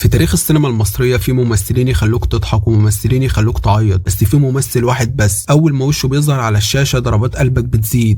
في تاريخ السينما المصرية في ممثلين يخلوك تضحك وممثلين يخلوك تعيط، بس في ممثل واحد بس أول ما وشه بيظهر على الشاشة ضربات قلبك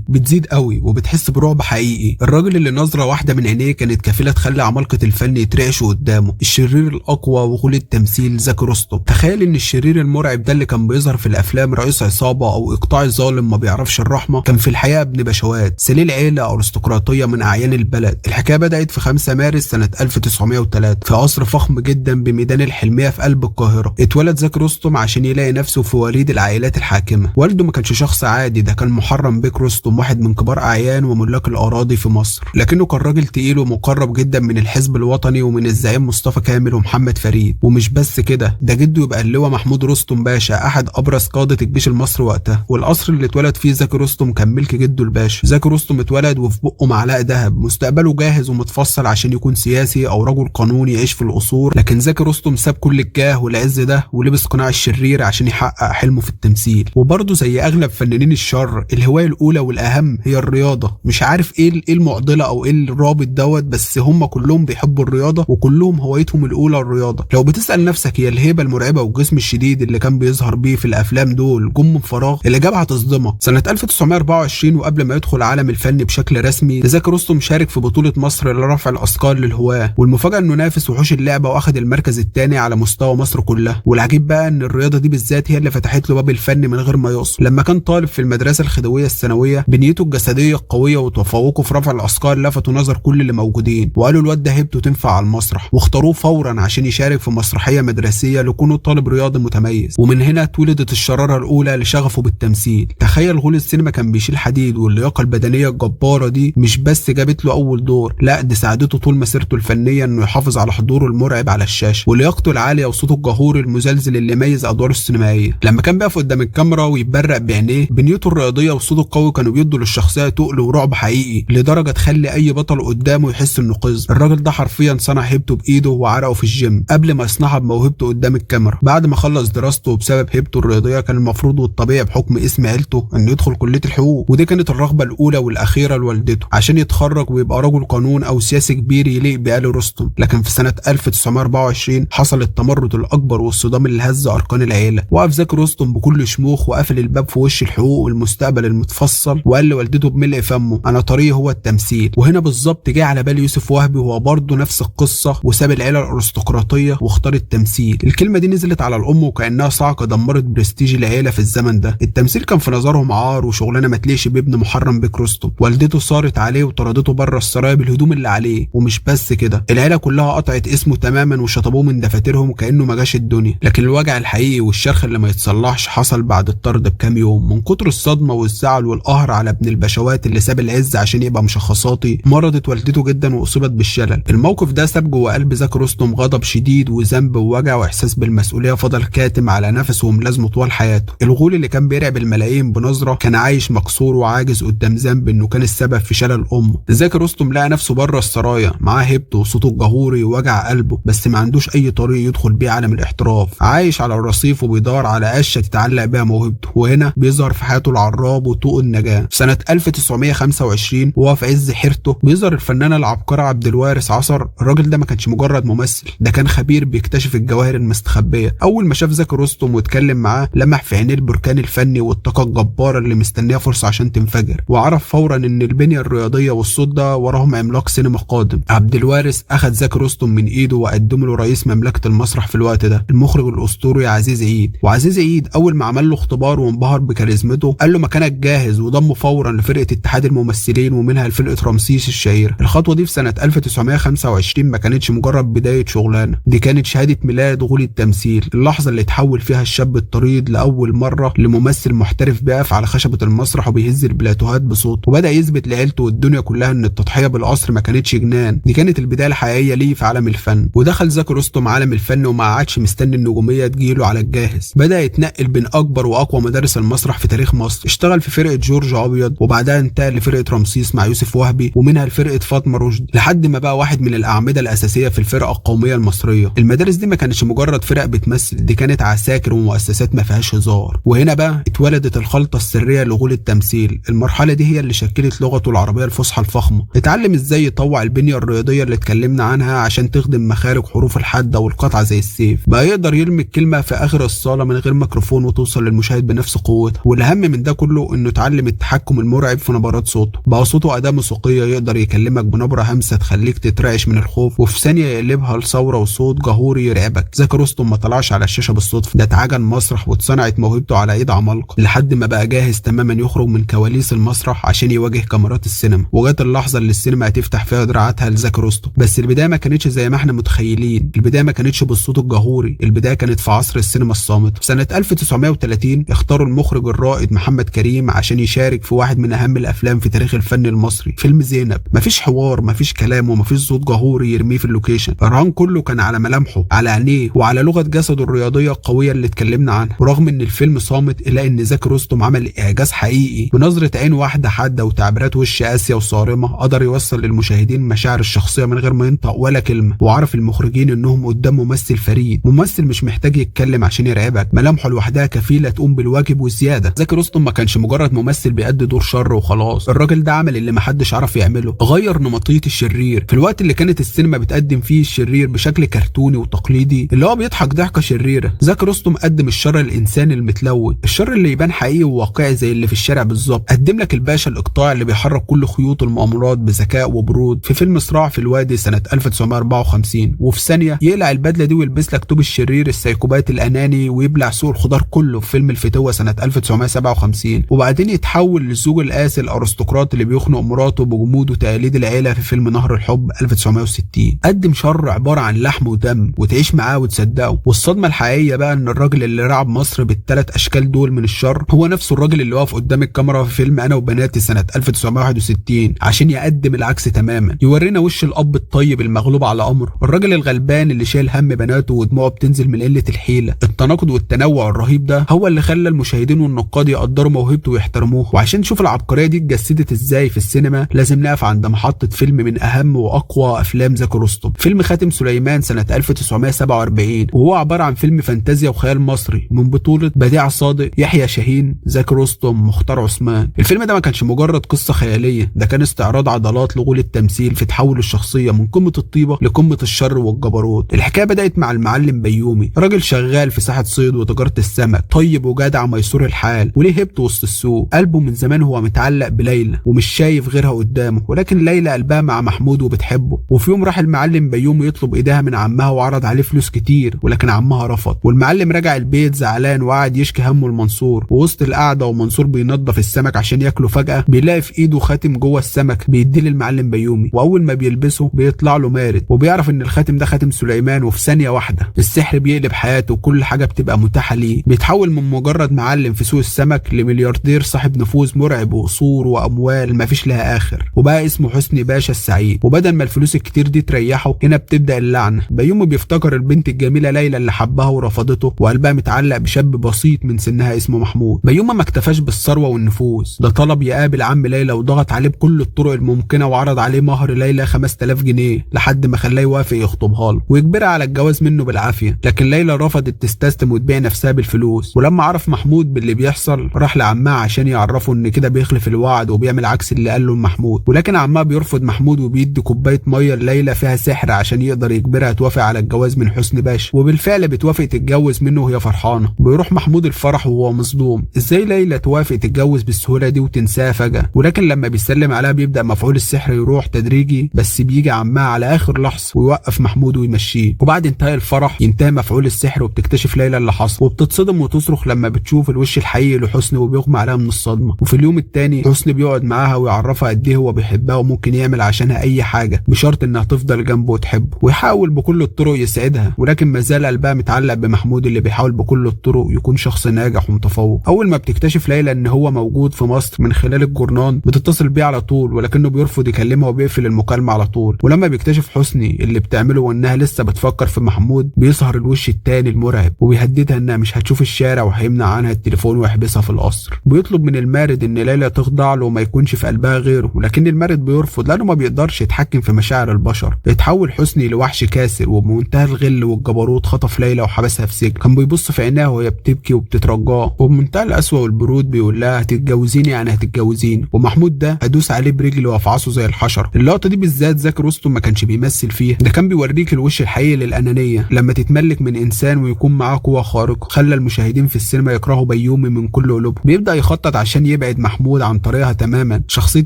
بتزيد قوي وبتحس برعب حقيقي. الراجل اللي نظرة واحدة من عينيه كانت كفيلة تخلي عمالقة الفن يترعشوا قدامه، الشرير الأقوى وغول التمثيل زكي رستم. تخيل إن الشرير المرعب ده اللي كان بيظهر في الأفلام رئيس عصابة أو إقطاعي ظالم ما بيعرفش الرحمة، كان في الحقيقة ابن بشوات سليل عيلة أرستقراطية من أعيان البلد. الحكاية بدأت في 5 مارس سنة 1903 في قصر فخم جدا بميدان الحلمية في قلب القاهرة. اتولد زكي رستم عشان يلاقي نفسه في وريد العائلات الحاكمة. والده ما كانش شخص عادي، ده كان محرم بيك رستم، واحد من كبار أعيان وملاك الأراضي في مصر، لكنه كان راجل تقيل ومقرب جدا من الحزب الوطني ومن الزعيم مصطفى كامل ومحمد فريد. ومش بس كده، ده جده يبقى اللواء محمود رستم باشا، أحد أبرز قادة الجيش المصري وقتها. والقصر اللي اتولد فيه زكي رستم كان ملك جده الباشا. زكي رستم اتولد وفي بقه معلقة ذهب، مستقبله جاهز ومتفصل عشان يكون سياسي أو رجل قانوني يعيش في القصور. لكن زكي رستم ساب كل الجاه والعز ده ولبس قناع الشرير عشان يحقق حلمه في التمثيل. وبرضه زي اغلب فنانين الشر، الهواية الاولى والاهم هي الرياضة. مش عارف ايه المعضلة او ايه الرابط دوت، بس هم كلهم بيحبوا الرياضة وكلهم هوايتهم الاولى الرياضة. لو بتسال نفسك هي الهيبة المرعبة والجسم الشديد اللي كان بيظهر بيه في الافلام دول جم من فراغ، الاجابة هتصدمك. سنة 1924 وقبل ما يدخل عالم الفن بشكل رسمي، زكي رستم شارك في بطوله مصر لرفع الاثقال للهواه، والمفاجاه انه نافس وحوش اللعبة واخد المركز الثاني على مستوى مصر كلها. والعجيب بقى ان الرياضة دي بالذات هي اللي فتحت له باب الفن من غير ما يقصد. لما كان طالب في المدرسة الخديويه الثانوية، بنيته الجسدية القوية وتفوقه في رفع الاثقال لفتوا نظر كل اللي موجودين، وقالوا الواد ده هيبته تنفع على المسرح، واختاروه فورا عشان يشارك في مسرحية مدرسيه لكونه طالب رياضي متميز. ومن هنا اتولدت الشرارة الاولى لشغفه بالتمثيل. تخيل غول السينما كان بيشيل حديد، واللياقه البدنية الجبارة دي مش بس جابت له اول دور، لا دي ساعدته طول مسيرته الفنية انه يحافظ على حضوره المرعب على الشاشة ولياقته العالية وصوته الجهوري المزلزل اللي ميز ادواره السينمائية. لما كان بيقف قدام الكاميرا ويتبرق بعينيه، بنيته الرياضية وصوته القوي كانوا بيدوا للشخصية تقل ورعب حقيقي لدرجة تخلي اي بطل قدامه يحس انه قزم. الراجل ده حرفيا صنع هيبته بايده وعرقه في الجيم قبل ما يصنعها بموهبته قدام الكاميرا. بعد ما خلص دراسته بسبب هيبته الرياضية، كان المفروض والطبيعي بحكم اسم عيلته انه يدخل كليه الحقوق، ودي كانت الرغبة الاولى والاخيرة لوالدته عشان يتخرج ويبقى رجل قانون او سياسي كبير يليق بآل رستم. لكن في سنة 1924 حصل التمرد الاكبر والصدام اللي هز اركان العيلة. وقف زكي رستم بكل شموخ وقفل الباب في وش الحقوق والمستقبل المتفصل، وقال لوالدته بملء فمه انا طريقي هو التمثيل. وهنا بالظبط جه على بال يوسف وهبي، وهو برضه نفس القصة وساب العيلة الارستقراطيه واختار التمثيل. الكلمة دي نزلت على الام وكانها صاعقة دمرت برستيج العيلة في الزمن ده. التمثيل كان في نظرهم عار وشغلانه ما تليش بابن محرم بيك رستم. والدته صارت عليه وطردته بره السرايا بالهدوم اللي عليه. ومش بس كده، العيلة كلها قطعت اسمه تماما وشطبوه من دفاترهم كانه ما جاش الدنيا. لكن الوجع الحقيقي والشرخ اللي ما يتصلحش حصل بعد الطرد بكام يوم. من كتر الصدمة والزعل والقهر على ابن البشوات اللي ساب العز عشان يبقى مشخصاتي، مرضت والدته جدا واصيبت بالشلل. الموقف ده ساب جوه قلب زكي رستم غضب شديد وذنب ووجع واحساس بالمسؤولية فضل كاتم على نفسه وملازمة طوال حياته. الغول اللي كان بيرعب الملايين بنظره كان عايش مكسور وعاجز قدام ذنب انه كان السبب في شلل امه. زكي رستم لقى نفسه بره السرايا، معاه هيبته وصوته الجهوري ووجع قلبه، بس ما عندوش اي طريق يدخل بيه عالم الاحتراف. عايش على الرصيف وبيدور على قشه تتعلق بيها موهبته. وهنا بيظهر في حياته العراب وطوق النجاة. سنة 1925 وهو في عز حيرته بيظهر الفنان العبقري عبد الوارث عصر. الراجل ده ما كانش مجرد ممثل، ده كان خبير بيكتشف الجواهر المستخبيه. اول ما شاف زكي رستم واتكلم معاه لمح في عينيه البركان الفني والطاقة الجبارة اللي مستنيه فرصة عشان تنفجر، وعرف فورا ان البنية الرياضية والصوت ده وراهم عملاق سينما قادم. عبد الوارث اخذ زكي رستم من ايده وقدم له رئيس مملكة المسرح في الوقت ده، المخرج الاسطوري عزيز عيد. وعزيز عيد اول ما عمل له اختبار وانبهر بكاريزمته قال له مكانك جاهز، وضمه فورا لفرقة اتحاد الممثلين ومنها لفرقة رمسيس الشهيرة. الخطوة دي في سنة 1925 ما كانتش مجرد بداية شغلانة، دي كانت شهادة ميلاد غول التمثيل، اللحظة اللي اتحول فيها الشاب الطريد لاول مرة لممثل محترف بيقف على خشبه المسرح وبيهز البلاتوهات بصوته، وبدا يثبت لعيلته والدنيا كلها ان التضحية بالقصر ما كانتش جنان، دي كانت البداية الحقيقية ليه في عالم الفن. ودخل زكي رستم عالم الفن وما عادش مستني النجومية تجيله على الجاهز، بدا يتنقل بين اكبر واقوى مدارس المسرح في تاريخ مصر. اشتغل في فرقه جورج ابيض، وبعدها انتقل لفرقة رمسيس مع يوسف وهبي، ومنها لفرقة فاطمة رشدي، لحد ما بقى واحد من الاعمدة الاساسية في الفرقة القومية المصرية. المدارس دي ما كانتش مجرد فرق بتمثل، دي كانت عساكر ومؤسسات ما فيهاش هزار. وهنا بقى اتولدت الخلطة السرية لغول التمثيل. المرحلة دي هي اللي شكلت لغته العربية الفصحى الفخمه. اتعلم ازاي يطوع البنية الرياضية اللي اتكلمنا عنها عشان تخدم مخارج المخارج حروف الحادة والقطعه زي السيف. بقى يقدر يرمي الكلمة في اخر الصاله من غير ميكروفون وتوصل للمشاهد بنفس قوتها. والاهم من ده كله انه اتعلم التحكم المرعب في نبرات صوته، بقى صوته اداه موسيقية يقدر يكلمك بنبره همسة تخليك تترعش من الخوف، وفي ثانية يقلبها لثوره وصوت جهوري يرعبك. زكي رستم ما طلعش على الشاشة بالصدفة، ده اتعجن مسرح واتصنعت موهبته على ايد عمالقة لحد ما بقى جاهز تماما يخرج من كواليس المسرح عشان يواجه كاميرات السينما. وجات اللحظة اللي السينما هتفتح فيها دراعاتها لزكي رستم، بس البداية ما كانتش زي ما احنا متخيلين، البداية ما كانتش بالصوت الجهوري، البداية كانت في عصر السينما الصامته. في سنة 1930 اختاروا المخرج الرائد محمد كريم عشان يشارك في واحد من اهم الافلام في تاريخ الفن المصري، فيلم زينب. مفيش حوار، مفيش كلام، ومفيش صوت جهوري يرميه في ال location. الرهان كله كان على ملامحه، على عينيه، وعلى لغة جسده الرياضية القوية اللي اتكلمنا عنها. ورغم ان الفيلم صامت الا ان زكي رستم عمل اعجاز حقيقي، بنظره عين واحدة حادة وتعبيرات وش قاسية وصارمه قدر يوصل للمشاهدين مشاعر الشخصية من غير ما ينطق ولا كلمة. وعرف المخرجين انهم قدام ممثل فريد، ممثل مش محتاج يتكلم عشان يرعبك، ملامحه لوحدها كفيله تقوم بالواجب والزيادة. زكي رستم ما كانش مجرد ممثل بيأدي دور شر وخلاص، الراجل ده عمل اللي محدش عرف يعمله، غير نمطية الشرير. في الوقت اللي كانت السينما بتقدم فيه الشرير بشكل كرتوني وتقليدي اللي هو بيضحك ضحكه شريرة، زكي رستم قدم الشر الانساني المتلون، الشر اللي يبان حقيقي وواقعي زي اللي في الشارع بالظبط. قدم لك الباشا الاقطاعي اللي بيحرك كل خيوط المؤامرات بذكاء وبرود في فيلم صراع في الوادي سنة 1954، وفي ثانية يقلع البدلة دي ويلبس لك توب الشرير السايكوبات الاناني ويبلع سوق الخضار كله في فيلم الفتوه سنة 1957، وبعدين يتحول للزوج القاسي الارستقراطي اللي بيخنق مراته بجمود وتقاليد العيلة في فيلم نهر الحب 1960. قدم شر عبارة عن لحم ودم وتعيش معاه وتصدقه. والصدمه الحقيقية بقى ان الراجل اللي رعب مصر بالثلاث اشكال دول من الشر هو نفسه الراجل اللي واقف قدام الكاميرا في فيلم انا وبناتي سنة 1961 عشان يقدم العكس تماما، يورينا وش الاب الطيب المغلوب على امره، الراجل الغلبان اللي شايل هم بناته ودموعه بتنزل من قلة الحيلة. التناقض والتنوع الرهيب ده هو اللي خلى المشاهدين والنقاد يقدروا موهبته ويحترموه. وعشان نشوف العبقرية دي اتجسدت ازاي في السينما لازم نقف عند محطة فيلم من اهم واقوى افلام زكي رستم، فيلم خاتم سليمان سنة 1947، وهو عبارة عن فيلم فانتازيا وخيال مصري من بطوله بديع صادق، يحيى شاهين، زكي رستم، مختار عثمان. الفيلم ده ما كانش مجرد قصة خيالية، ده كان استعراض عضلات لغول التمثيل في تحول الشخصية من قمة الطيبة لقمة الشر والجبروت. الحكاية بدات مع المعلم بيومي، راجل شغال في ساحة صيد وتجارة السمك، طيب وجدع ميسور الحال وليه هيبته وسط السوق. قلبه من زمان هو متعلق بليلى ومش شايف غيرها قدامه، ولكن ليلى قلبها مع محمود وبتحبه. وفي يوم راح المعلم بيومي يطلب ايديها من عمها وعرض عليه فلوس كتير، ولكن عمها رفض. والمعلم رجع البيت زعلان وقعد يشكي همه لمنصور. ووسط القعدة ومنصور بينظف السمك عشان ياكله، فجاة بيلاقي في ايده خاتم جوه السمك بيديه للمعلم بيومي، واول ما بيلبسه بيطلع له مارد وبيعرف ان الخاتم ده خاتم سليمان. وفي ثانية واحدة السحر بيقلب حياته وكل حاجة بتبقى متاحة ليه. بيتحول من مجرد معلم في سوق السمك لملياردير صاحب نفوذ مرعب وقصور واموال مفيش لها اخر، وبقى اسمه حسني باشا السعيد. وبدل ما الفلوس الكتير دي تريحه، هنا بتبدا اللعنة. بيومي بيفتكر البنت الجميلة ليلى اللي حبها ورفضته وقلبها متعلق بشاب بسيط من سنها اسمه محمود. بيومي ما اكتفاش بالثروه والنفوذ، ده طلب يقابل عم ليلى وضغط عليه بكل الطرق الممكنة وعرض عليه مهر ليلى 5000 جنيه لحد ما خلاه يوافق يخطبها له ويجبرها على الجواز منه بالعافية. لكن ليلى رفضت تستسلم وتبيع نفسها بالفلوس. ولما عرف محمود باللي بيحصل راح لعمها عشان يعرفه ان كده بيخلف الوعد وبيعمل عكس اللي قاله لمحمود، ولكن عمها بيرفض محمود وبيدي كوباية مية لليلى فيها سحر عشان يقدر يجبرها توافق على الجواز من حسني باشا. وبالفعل بتوافق تتجوز منه وهي فرحانة. بيروح محمود الفرح وهو مصدوم، ازاي ليلى توافق تتجوز بالسهولة دي وتنساها فجاة؟ ولكن لما بيسلم عليها بيبدا مفعول السحر يروح تدريجي، بس بيجي عمها على اخر لحظة ويوقف محمود ويمشيه. وبعد انتهاء الفرح ينتهي مفعول السحر وبتكتشف ليلى اللي حصل، وبتتصدم وتصرخ لما بتشوف الوش الحقيقي لحسني وبيغمى عليها من الصدمة. وفي اليوم الثاني حسني بيقعد معاها ويعرفها قد ايه هو بيحبها وممكن يعمل عشانها اي حاجة بشرط انها تفضل جنبه وتحبه، ويحاول بكل الطرق يسعدها. ولكن ما زال قلبها متعلق بمحمود اللي بيحاول بكل الطرق يكون شخص ناجح ومتفوق. اول ما بتكتشف ليلى ان هو موجود في مصر من خلال الجورنان بتتصل بيه على طول، ولكنه بيرفض يكلمها وبيقفل المكالمة على طول. ولما بيكتشف حسني اللي بتعمله وانها لسه بتفكر في محمود بيظهر الوش التاني المرعب وبيهددها انها مش هتشوف الشارع وهيمنع عنها التليفون ويحبسها في القصر. بيطلب من المارد ان ليلى تخضع له وما يكونش في قلبها غيره، ولكن المارد بيرفض لانه ما بيقدرش يتحكم في مشاعر البشر. بيتحول حسني لوحش كاسر وبمنتهى الغل والجبروت خطف ليلى وحبسها في سجن. كان بيبص في عينيها وهي بتبكي وبتترجاه، وبمنتهى القسوة والبرود بيقول لها هتتجوزيني يعني هتتجوزيني، ومحمود ده هدوس عليه برجلي وافعصه زي الحشرة. اللقطة دي بالذات زكي رستم ما كانش بيمثل فيها، ده كان بيورينا بيوريك الوش الحقيقي للانانيه لما تتملك من انسان ويكون معاه قوة خارقة. خلى المشاهدين في السينما يكرهوا بيومي من كل قلوبهم. بيبدا يخطط عشان يبعد محمود عن طريقها تماما. شخصية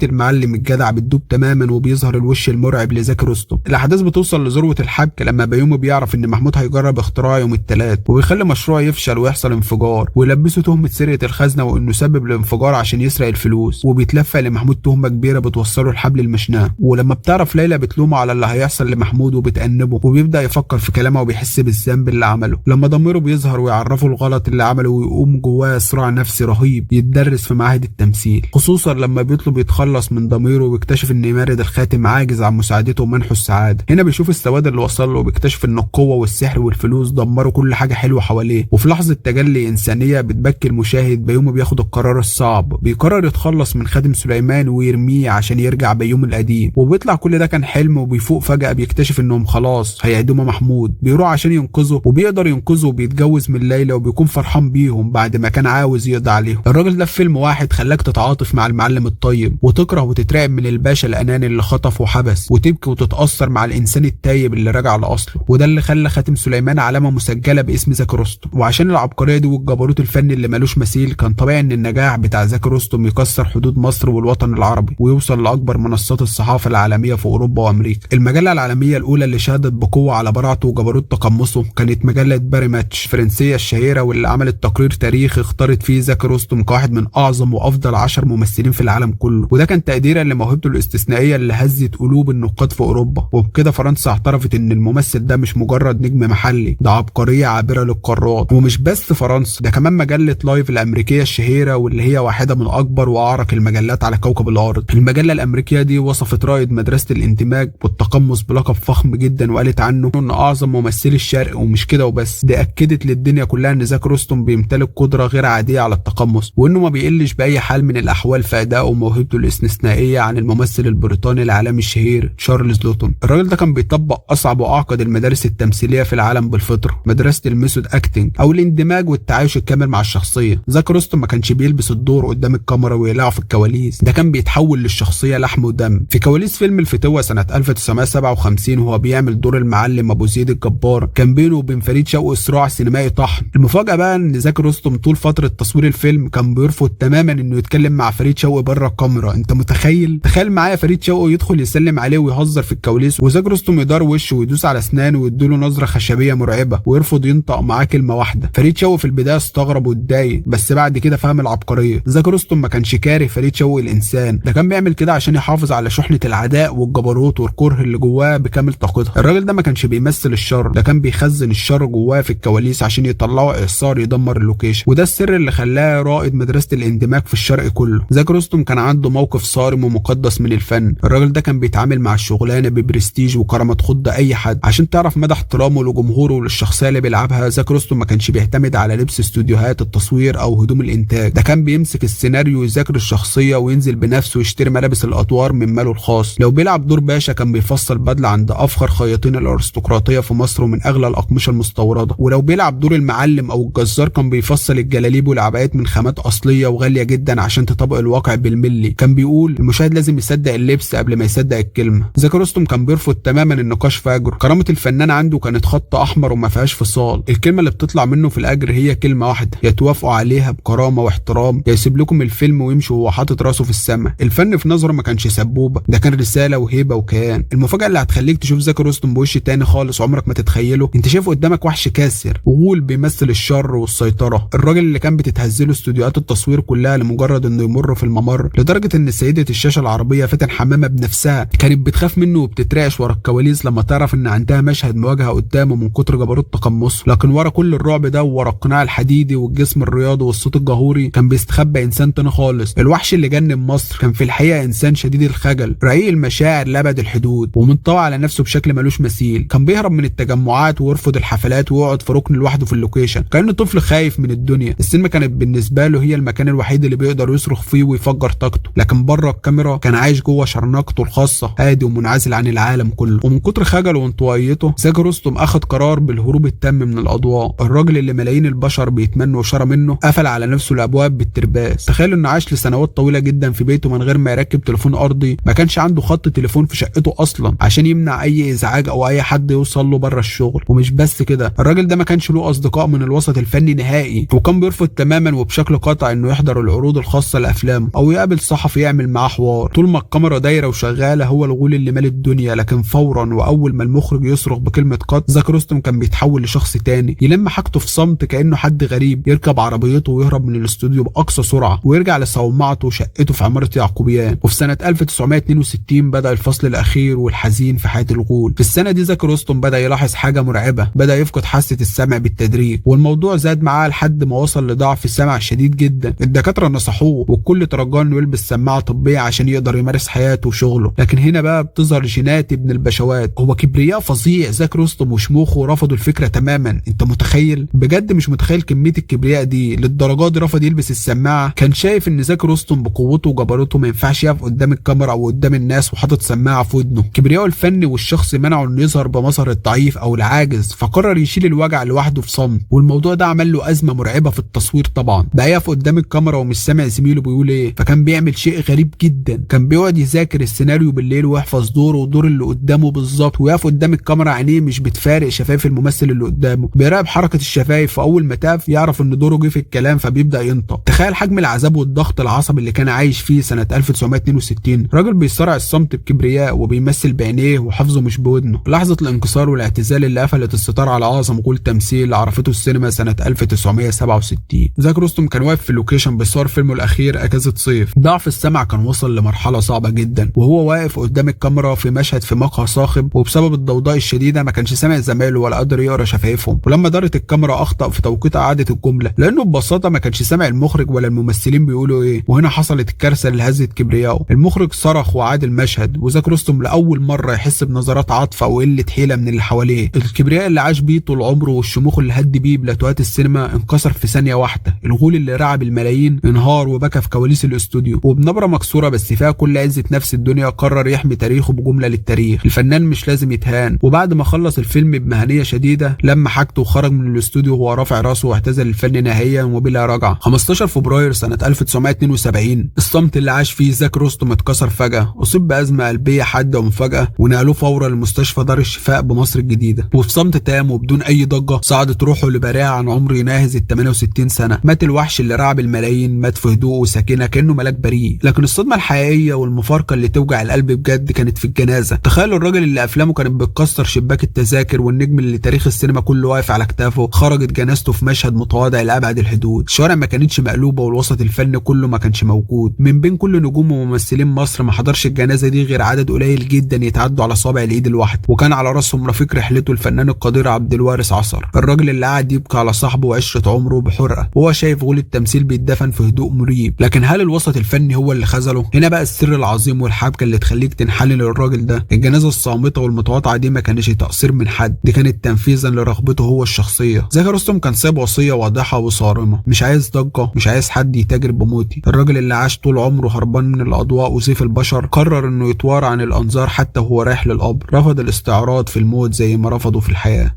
المعلم الجدع بتدوب تماما وبيظهر الوش المرعب لزكي رستم. الاحداث بتوصل لذروه الحبكة لما بيومي بيعرف ان محمود هيجرب اختراع يوم الثلاث، وبيخلي مشروع يفشل ويحصل انفجار، ويلبسه تهمه سرقه الخزنة وانه سبب الانفجار عشان يسرق الفلوس، وبيتلفق لمحمود تهمه كبيرة بتوصله لحبل المشنقه. ولما بتعرف ليلى بتلومه على اللي هيحصل لمحمود وبتأنبه، وبيبدا يفكر في كلامها وبيحس بالذنب اللي عمله. لما ضميره بيظهر ويعرفه الغلط اللي عمله، ويقوم جواه صراع نفسي رهيب يتدرس في معاهد التمثيل، خصوصا لما بيطلب يتخلص من ضميره ويكتشف ان مارد الخاتم عاجز عن مساعدته ومنحه السعادة. هنا بيشوف السواد اللي وصل له، وبيكتشف ان القوة والسحر والفلوس دمروا كل حاجة حلوة حواليه. وفي لحظة تجلي انسانيه بتبكي المشاهد، بيومي بياخد القرار الصعب، بيقرر يتخلص من خادم سليمان ويرميه عشان يرجع بيومي القديم. وبيطلع كل ده كان حلم، وبيفوق فجأة بيكتشف انهم خلاص هيعدموا محمود. بيروح عشان ينقذه وبيقدر ينقذه، وبيتجوز من ليلى وبيكون فرحان بيهم بعد ما كان عاوز يقضي عليهم. الراجل ده في فيلم واحد خلاك تتعاطف مع المعلم الطيب، وتكره وتترعب من الباشا الاناني اللي خطف وحبس، وتبكي وتتأثر مع الانسان التايب اللي رجع لاصله. وده اللي خلى خاتم سليمان علامة مسجلة باسم زكي رستم. وعشان العبقرية دي والجبروت الفني اللي مالوش مثيل، كان طبيعي ان النجاح بتاع زكي رستم يكسر حدود مصر والوطن العربي ويوصل لاكبر منصات الصحافة العالمية في اوروبا وامريكا. المجلة العالمية الاولى اللي شهدت بقوة على براعته وجبروت تقمصه كانت مجلة باري ماتش الفرنسية الشهيرة، واللي عملت تقرير تاريخي اختارت فيه زكي رستم كواحد من اعظم وافضل 10 ممثلين في العالم كله. وده كان تقديرا لموهبته الاستثنائية اللي هزت قلوب النقاد في اوروبا. وبكده فرنسا اعترفت ان الممثل ده مش مجرد نجم محلي، ده عبقرية عابرة للقارات. ومش بس فرنسا، ده كمان مجلة لايف الامريكية الشهيرة، واللي هي واحدة من اكبر واعرق المجلات على كوكب الارض. المجلة الامريكية دي وصفت رائد مدرسه الاندماج والتقمص بلقب فخم جدا، وقالت عنه انه اعظم ممثلي الشرق. ومش كده وبس، ده اكدت للدنيا كلها ان زكي رستم بيمتلك قدره غير عادية على التقمص، وانه ما بيقلش باي حال من الاحوال في ادائه وموهبته الاستثنائية عن الممثل البريطاني العالمي الشهير تشارلز لوتون. الراجل ده كان بيطبق اصعب واعقد المدارس التمثيلية في العالم بالفطرة، مدرسه ال method acting او الاندماج والتعايش الكامل مع الشخصية. زكي رستم ما كانش بيلبس الدور قدام الكاميرا ويقلعه في الكواليس، ده كان بيتحول للشخصية لحم ودم. في كواليس فيلم الفتوه سنة 1957 وهو بيعمل دور المعلم ابو زيد الجبار، كان بينه وبين فريد شوقي صراع سينمائي طحن. المفاجاة بقى ان زكي رستم طول فترة تصوير الفيلم كان بيرفض تماما انه يتكلم مع فريد شوقي بره الكاميرا. انت متخيل؟ تخيل معايا فريد شوقي يدخل يسلم عليه ويهزر في الكواليس، وزكي رستم يدار وشه ويدوس على اسنانه ويديله نظره خشبيه مرعبة ويرفض ينطق معاه كلمة واحدة. فريد شوقي في البداية استغرب واتضايق، بس بعد كده فهم العبقرية. زكي رستم ما كانش كاره فريد شوقي الانسان، ده كان بيعمل كده عشان يحافظ على شحنه العداء والجبروت والكره اللي جواه بكامل طاقتها. الراجل ده ما كانش بيمثل الشر، ده كان بيخزن الشر جواه في الكواليس عشان يطلعه اعصار يدمر ال location. وده السر اللي خلاه رائد مدرسه الاندماج في الشرق كله. زكي رستم كان عنده موقف صارم ومقدس من الفن. الراجل ده كان بيتعامل مع الشغلانة ببرستيج وكرامة تخض اي حد. عشان تعرف مدى احترامه لجمهوره وللشخصيه اللي بيلعبها، زكي رستم ما كانش بيعتمد على لبس استوديوهات التصوير او هدوم الانتاج، ده كان بيمسك السيناريو ويذاكر الشخصية وينزل بنفسه ويشتري ملابس الادوار من ماله الخاص. لو بيلعب دور باشا كان بيفصل بدله عند افخر خياطين الارستقراطيه في مصر ومن اغلى الاقمشة المستورده، ولو بيلعب دور المعلم او الجزار كان بيفصل الجلاليب والعبايات من خامات اصلية وغاليه جدا عشان تطبق الواقع بالملي. كان بيقول المشاهد لازم يصدق اللبس قبل ما يصدق الكلمة. زكي رستم كان بيرفض تماما النقاش في اجره. كرامة الفنان عنده كانت خط احمر وما فيهاش فصال. الكلمة اللي بتطلع منه في الاجر هي كلمة واحدة، يا توافقوا عليها بكرامة واحترام، يا يسيب لكم الفيلم ويمشي وهو حاطط راسه في السماء. الفن في نظره ما كانش سبوبه، ده كان رسالة وهيبة وكيان. المفاجاة اللي هتخليك تشوف زكي رستم بوش تاني خالص عمرك ما تتخيله، انت شايف قدامك وحش كاسر وغول بيمثل الشر والسيطرة، الراجل اللي كان بتتهزله استوديوهات التصوير كلها لمجرد انه يمر في الممر، لدرجة ان سيده الشاشة العربية فاتن حمامه بنفسها كانت بتخاف منه وبتترعش ورا الكواليس لما تعرف ان عندها مشهد مواجهة قدامه من كتر جبروت تقمصه. لكن ورا كل الرعب ده وورا القناع الحديدي والجسم الرياضي والصوت الجهوري كان بيستخبى انسان تاني خالص. الوحش اللي جنن مصر كان في الحقيقة انسان شديد الخجل، رقيق المشاعر لابد الحدود، ومنطوي على نفسه بشكل ملوش مثيل. كان بيهرب من التجمعات ويرفض الحفلات ويقعد في ركن لوحده في ال location كانه طفل خايف من الدنيا. السينما كانت بالنسبة له هي المكان الوحيد اللي بيقدر يصرخ فيه ويفجر طاقته، لكن بره الكاميرا كان عايش جوه شرنقته الخاصة، هادي ومنعزل عن العالم كله. ومن كتر خجله وانطوائيته زكي رستم اخذ قرار بالهروب التام من الاضواء. الراجل اللي ملايين البشر بيتمنوا اشارة منه قفل على نفسه الابواب بالترباس. تخيل انه عاش لسنوات طويلة جدا في بيته من غير ما يركب تليفون ارضي، ما كانش عنده خط تليفون في شقته اصلا عشان يمنع اي ازعاج ازعاج او اي حد يوصل له بره الشغل. ومش بس كده، الراجل ده ما كانش له اصدقاء من الوسط الفني نهائي، وكان بيرفض تماما وبشكل قاطع انه يحضر العروض الخاصة لافلامه او يقابل صحفي يعمل معاه حوار. طول ما الكاميرا دايرة وشغالة هو الغول اللي مال الدنيا، لكن فورا واول ما المخرج يصرخ بكلمه cut، زكي رستم كان بيتحول لشخص تاني، يلم حاجته في صمت كانه حد غريب، يركب عربيته ويهرب من الاستوديو باقصى سرعة ويرجع لصومعته وشقته في عمارة يعقوبيان. وفي سنة 1962 بدا الفصل الاخير والحزين في حياة الغول. في السنة دي زكي رستم بدا يلاحظ حاجة مرعبة، بدا يفقد حاسه السمع بالتدريج، والموضوع زاد معاه لحد ما وصل لضعف سمع شديد جدا. الدكاترة نصحوه والكل ترجاه انه يلبس سماعه طبية عشان يقدر يمارس حياته وشغله. لكن هنا بقى بتظهر جينات ابن البشوات، هو كبرياء فظيع. زكي رستم وشموخه رفضوا الفكرة تماما. انت متخيل؟ بجد مش متخيل كمية الكبرياء دي للدرجة دي. رفض يلبس السماعة. كان شايف ان زكي رستم بقوته وجبروته ما ينفعش يقف قدام الكاميرا او قدام الناس وحاطط سماعه في ودنه. كبرياءه الفني والشخصي منعه انه يظهر بمظهر الضعيف او العاجز، فقرر يشيل الوجع لوحده في صمت. والموضوع ده عمل له ازمة مرعبة في التصوير طبعا. بقى يقف قدام الكاميرا ومش سامع زميله بيقول ايه، فكان بيعمل شيء غريب جدا. كان بيقعد يذاكر السيناريو بالليل ويحفظ دوره ودور اللي قدامه بالظبط، ويقف قدام الكاميرا عينيه مش بتفارق شفايف الممثل اللي قدامه، بيراقب حركة الشفايف، فاول ما تقف يعرف ان دوره جه في الكلام فبيبدا ينطق. تخيل حجم العذاب والضغط العصبي اللي كان عايش فيه سنة 1962. راجل بيصارع الصمت بكبرياء وبيمثل بعينيه وحفظه مش بودنه. لحظة الانكسار والاعتزال اللي قفلت الستار على اعظم غول تمثيل عرفته السينما سنة 1967. زكي رستم كان واقف في ال location بيصور فيلمه الاخير اجازه صيف. ضعف السمع كان وصل لمرحلة صعبة جدا، وهو واقف قدام الكاميرا في مشهد في مقهى صاخب، وبسبب الضوضاء الشديدة ما كانش سامع زمايله ولا قادر يقرا شفايفهم. ولما دارت الكاميرا اخطا في توقيت اعاده الجملة، لانه ببساطة ما كانش سامع المخرج ولا الممثلين بيقولوا ايه. وهنا حصلت الكارثة اللي هزت كبرياءه. المخرج صرخ وعاد المشهد، وزكي رستم لاول مرة يحس بنظرات عاطفة وقلة حيله من اللي حواليه. الكبرياء اللي عاش بيه طول عمره والشموخ اللي هد بيه بلاتوهات السينما انكسر في ثانية واحدة. الغول اللي رعب الملايين انهار وبكى في كواليس الاستوديو، وبنبره مكسورة بس فيها كل عزه نفس الدنيا قرر يحمي تاريخه بجملة للتاريخ: الفنان مش لازم يتهان. وبعد ما خلص الفيلم بمهنيه شديدة لما حاجته وخرج من الاستوديو وهو رافع راسه واعتزل الفن نهائيا وبلا رجعه. 15 فبراير سنة 1972 الصمت اللي عاش فيه زكي رستم اتكسر فجاة. اصيب بازمه قلبية حادة ومفاجاه، ونقلوه فورا لمستشفى دار الشفاء بمصر الجديدة. وفي صمت تام وبدون اي ضجه صعدت روحه لبارئه عن عمر يناهز ال 68 سنة. مات الوحش اللي رعب الملايين، مات في هدوء وسكينة كانه ملاك بريء. لكن الصدمة الحقيقية والمفارقه اللي توجع القلب بجد كانت في الجنازة. تخيلوا الراجل اللي افلامه كانت بتكسر شباك التذاكر والنجم اللي تاريخ السينما كله واقف على كتافه، خرجت جنازته في مشهد متواضع لابعد الحدود. الشوارع ما كانتش مقلوبة والوسط الفني كله ما كانش موجود. من بين كل نجوم وممثلين مصر ما حضرش الجنازة دي غير عدد قليل جدا يتعدوا على صابع الايد الواحدة، وكان على راسهم رفيق رحلته الفنان القدير عبد الوارث عصر، الراجل اللي قعد يبكي على صاحبه وعشرة عمره بحرقه وهو شايف غول التمثيل بيتدفن في هدوء مريب. لكن هل الوسط الفني هو اللي خذله؟ هنا بقى السر العظيم والحبكه اللي تخليك تنحني للراجل ده. الجنازة الصامته والمتواضعه دي ما كانش تقصير من حد، دي كانت تنفيذا لرغبته هو الشخصية. زكي رستم كان ساب وصية واضحة وصارمه: مش عايز ضجه، مش عايز حد يتاجر بموتي. الراجل اللي عاش طول عمره هربان من الاضواء وسيف البشر قرر انه يتوارى عن الانظار حتى وهو رايح للقبر. رفض الاستعراض في الموت زي ما رفضه في الحياة.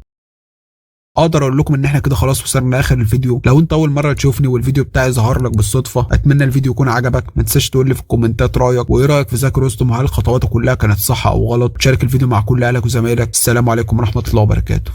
اقدر اقول لكم ان احنا كده خلاص وصلنا لاخر الفيديو. لو انت اول مرة تشوفني والفيديو بتاعي ظهر لك بالصدفة، اتمنى الفيديو يكون عجبك. ما تنساش تقول لي في الكومنتات رايك، وايه رايك في زكي رستم، وهل خطواته كلها كانت صح او غلط. شارك الفيديو مع كل اهلك وزمايلك. السلام عليكم ورحمة الله وبركاته.